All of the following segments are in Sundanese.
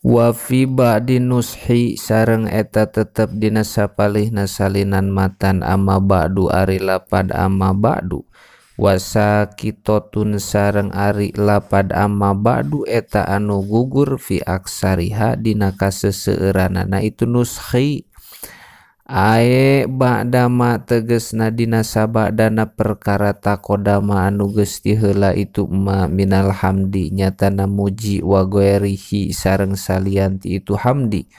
Wa fi ba'di nushi sareng eta tetep dina sapalihna salinan matan amma ba'du ari lapad amma ba'du wasakitotun sareng ari lapad amma ba'du eta anu gugur fi aksariha dina kaseseueuranana itu nushi. Ae ba'dama tegesna dina sabadana perkara takodama anu geus tiheula itu ma minal hamdi nyatana muji wa ghairihi sareng salian ti itu hamdi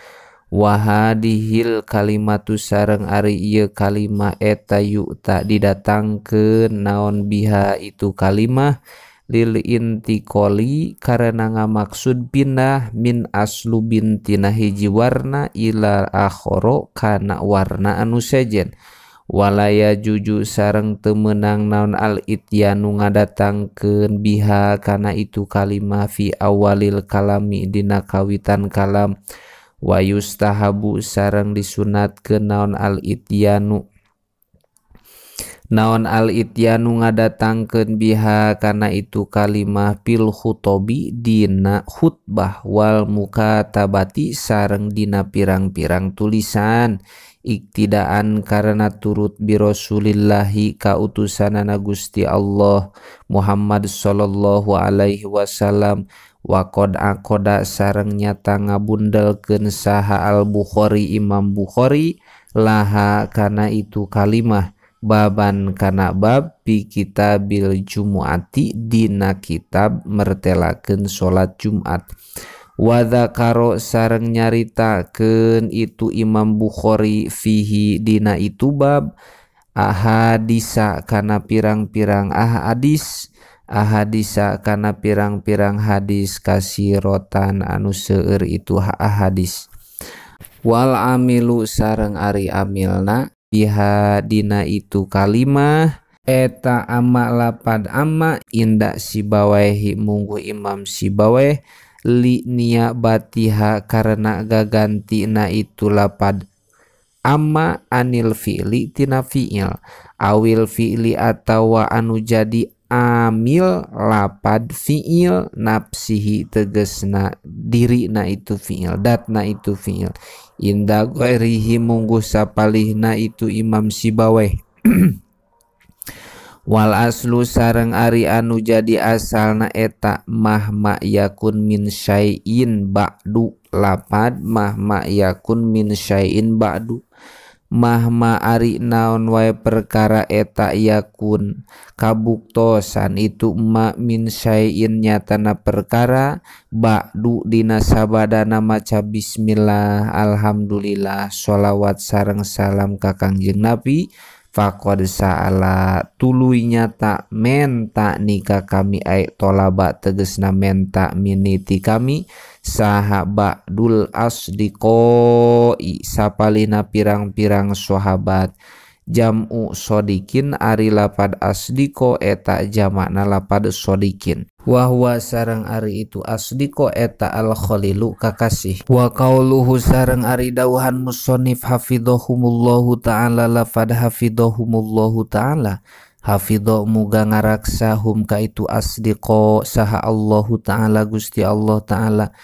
wa hadihil kalimatu sareng ari ieu kalimah eta yu'ta didatangkeun naon biha itu kalimah lil intiqali karena ngamaksud pindah min aslubin tina hiji warna ila akhoro kana warna anu sejen walaya juju sareng teu meunang naon al ityanu ngadatangkeun biha kana itu kalimah fi awalil kalami dina kawitan kalam wa yustahabu sareng disunatkeun naon al ityanu naon al ityanu ngadatangkeun biha kana itu kalimah fil khutobi dina khutbah wal mukatabati sareng dina pirang-pirang tulisan iktidaan karena turut bi rasulillahi ka utusanana Gusti Allah Muhammad sallallahu alaihi wasallam wa qad aqada sareng nyata ngabundelkeun saha al Bukhari Imam Bukhari laha kana itu kalimah baban kana bab fi kitabil jumu'ati dina kitab mertelakeun salat Jumat wa dzakaro sareng nyaritakeun itu Imam Bukhari fihi dina itu bab ahadisa kana pirang-pirang ahadis ahadisa kana pirang-pirang hadis kasirotan anu seueur itu ahadis wal amilu sareng ari amilna biha dina itu kalimah eta ama lapad ama inda Sibawaih munggu Imam Sibawaih li nia batiha karena gaganti na itu lapad ama anil fi'li tina fi'il awil fi'li atawa anu jadi amil lapad fi'il nafsihi tegesna diri na itu fi'il datna itu fi'il inda ghairihi mungguh sapalihna itu Imam Sibawaih. Wal aslu sareng ari anu jadi asalna eta mahma yakun min syai'in ba'du lapad mahma yakun min syai'in ba'du mahma ari naon wae perkara eta yakun kabuktosan itu ma min syai'in nyatana perkara ba'du dina sabadana maca bismillah alhamdulillah sholawat sareng salam ka Kangjeng Nabi faqad sa'ala tuluy nyata menta nikah kami ai tolaba tegesna menta miniti kami saha ba'dul asdiqoi sapalina pirang-pirang sahabat jam'u sodikin ari lapad asdiko eta jamakna lapad sodikin wahwa sareng ari itu asdiko eta al khalilu kakasih wa qauluhu sareng ari dauhan musannif hafidhahumullahu ta'ala lafad hafidhahumullahu ta'ala hafidho muga ngaraksa hum ka itu asdiko saha Allahu ta'ala Gusti Allah ta'ala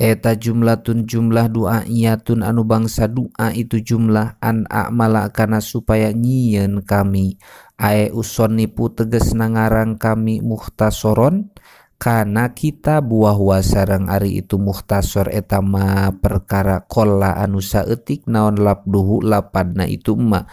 eta jumlatun jumlah doa iyatun anu bangsa doa itu jumlah an a'mala kana supaya nyieun kami ae usonnipu tegesna ngarang kami mukhtasoron kana kitab wa huwa sareng ari itu mukhtasor eta ma perkara qalla anu saeutik naon labduhu lapadna itu ma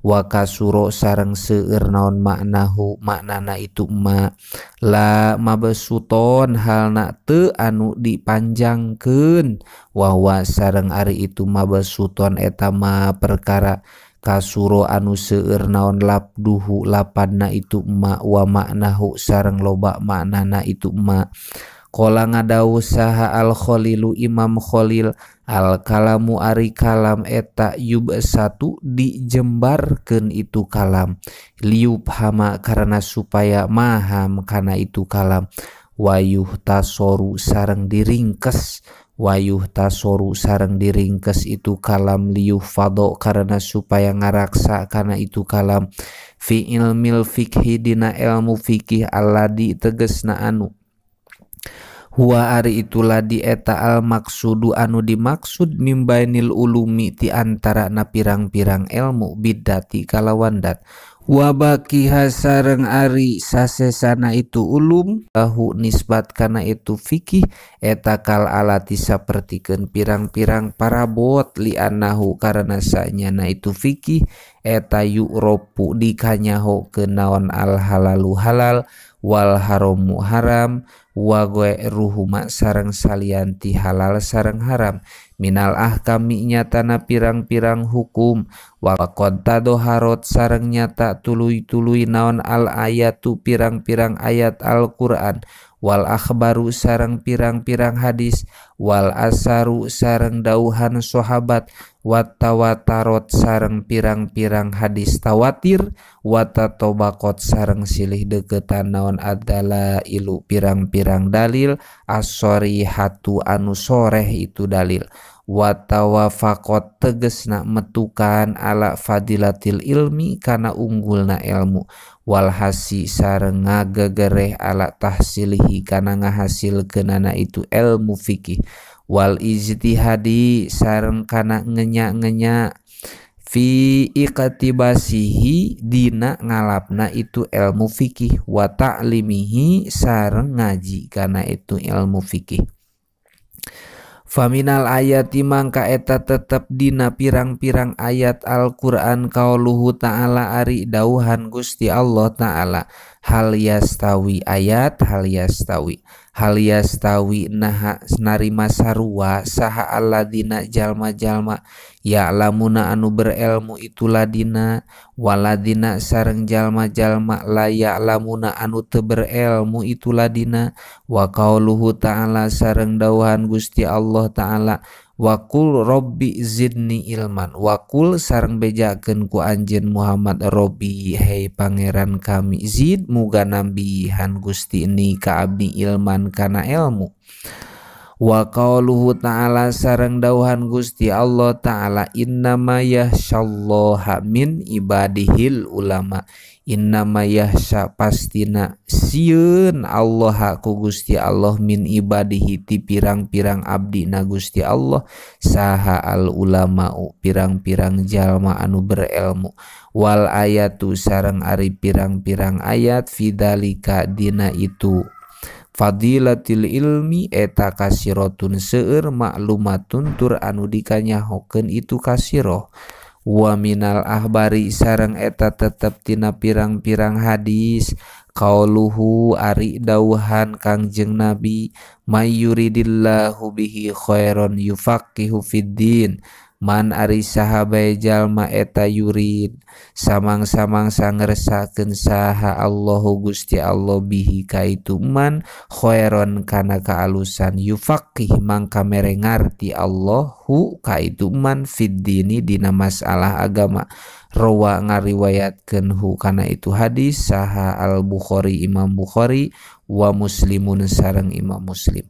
wa kasuro sareng seueur naon maknahu maknana itu ma la mabesuton halna teu anu dipanjangkeun wa huwa sareng ari itu mabesuton eta ma perkara kasuro anu seueur naon labduhu lapadna itu ma wa maknahu sareng loba maknana itu ma. Qala ngadawuh saha al Khalilu Imam Khalil al kalamu ari kalam eta yub satu dijembarkeun itu kalam liubhama karena supaya maham kana itu kalam wayuh tasoru sareng diringkes wayuh tasoru sareng diringkes itu kalam liuh fado karena supaya ngaraksa kana itu kalam fi ilmil fikhi dina ilmu fikih aladi tegesna anu Huwa ari itulah di eta al maksudu anu dimaksud mimbainil ulumi ti antara na pirang-pirang ilmu bidati kalawan dat. Wa baqiha sareng ari sasesana itu ulum lahu nisbat kana itu fikih eta kal alati sapertikeun pirang-pirang parabot li annahu karena sanyana itu fikih eta yu'ropu dikanyahokeun naon al halalu halal wal haramu haram wa ghairuhuma sareng salianti halal sareng haram minal ahkami nyatana pirang-pirang hukum wa qad tadoharot sareng nyata tuluy-tuluy naon al ayatu pirang-pirang ayat Al-Qur'an wal akhbaru sareng pirang-pirang hadis wal asaru sareng dauhan sahabat wat tawatarot sareng pirang-pirang hadis tawatir watatobakot sareng silih deketan naon adalah ilu pirang-pirang dalil as-sorihatu anu soreh itu dalil watawafaqot tegesna metukan ala fadilatil ilmi kana unggulna ilmu walhasi sareng ngagegereh ala tahsilihi kana ngahasilkeunana itu ilmu fikih wal ijtihadi sareng kana ngenya-ngenya fi iqtibasihi dina ngalapna itu ilmu fikih wa ta'limihi sareng ngaji kana itu ilmu fikih. Faminal ayati mangka eta tetep dina pirang-pirang ayat Al-Qur'an qauluhu ta'ala ari dauhan Gusti Allah ta'ala hal yastawi ayat hal yastawi hal yastawi naha narima sarua saha alladina jalma-jalma ya'lamuna anu berilmu itu ladina waladina sareng jalma-jalma la ya'lamuna anu teu berilmu itu ladina wa qauluhu ta'ala sareng dauhan Gusti Allah ta'ala waqul robbi zidni ilman waqul sareng bejakeun ku anjeun Muhammad robbi hei pangeran kami zid muga nambihan Gusti ni ka abdi ilman kana ilmu wa qauluhu ta'ala sareng dauhan Gusti Allah ta'ala innama yahsyallaha min ibadihil ulama innama yahsya pastina sieun Allah ku Gusti Allah min ibadihi ti pirang-pirang abdi na Gusti Allah saha al ulama'u pirang-pirang jalma anu berilmu wal ayatu sareng ari pirang-pirang ayat fidzalika dina itu fadilatil ilmi eta kasirotun seueur maklumatun tur anu dikanyahokeun itu kasiroh wa minal ahbari sareng eta tetep tina pirang-pirang hadis qauluhu ari dauhan Kangjeng Nabi mayyuridillahu bihi khairon yufaqihu fiddin man ari sahabae jalma eta yurid samang-samang sangersakeun saha Allahu Gusti Allah bihi kaitu man khairon kana kaalusan yufaqih mangka mere ngarti Allahu kaitu man fiddini dina masalah agama rawa ngariwayatkeun hu kana itu hadis saha Al Bukhari Imam Bukhari wa Muslimun sareng Imam Muslim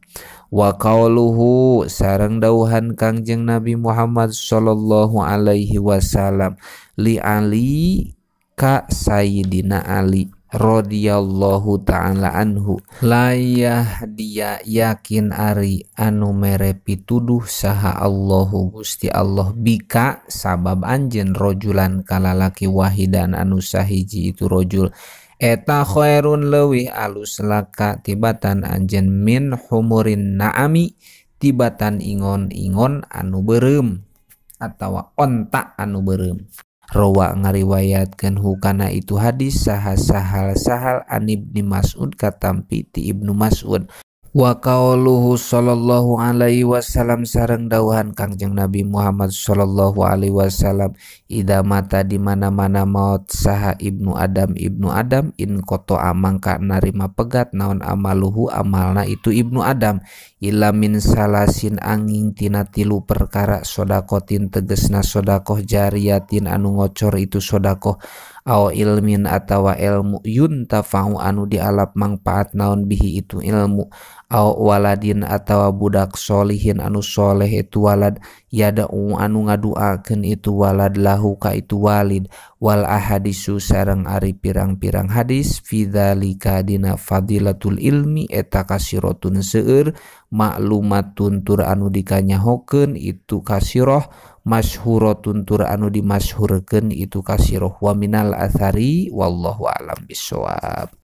wa qauluhu sareng dauhan Kangjeng Nabi Muhammad sallallahu alaihi wasallam li Ali ka Sayyidina Ali radhiyallahu ta'ala anhu layah dia yakin ari anu mere pituduh saha Allahu Gusti Allah bika sabab anjeun rojulan kalalaki wahidan anu sahiji itu rojul eta khairun leuwih alus laka tibatan anjeun min humurin naami tibatan ingon-ingon anu beureum atawa onta anu beureum. Rawa ngariwayatkeun hukana itu hadis saha sahal sahal an Ibni Mas'ud katampi ti Ibnu Mas'ud wa qauluhu sallallahu alaihi wasallam sareng dauhan Kangjeng Nabi Muhammad sallallahu alaihi wasallam idza mata di mana-mana maut saha Ibnu Adam in qata'a mangka narima pegat naon amaluhu amalna itu Ibnu Adam illa min salasin angin tina tilu perkara sodakotin tegesna sodakoh jariyatin anu ngocor itu sodakoh aw ilmin atawa ilmu yuntafa'u anu dialap mangpaat naon bihi itu ilmu Au waladin atawa budak solihin anu soleh itu walad yada'u anu ngaduakeun itu walad lahu ka itu walid wal ahadisu sareng ari pirang-pirang hadis fidzalika dina fadilatul ilmi eta kasiratun seueur maklumatun tur anu dikanyahokeun itu kasirah masyhuratun tur anu dimasyhurkeun itu kasirah wa minal athari wallahu alam bissawab.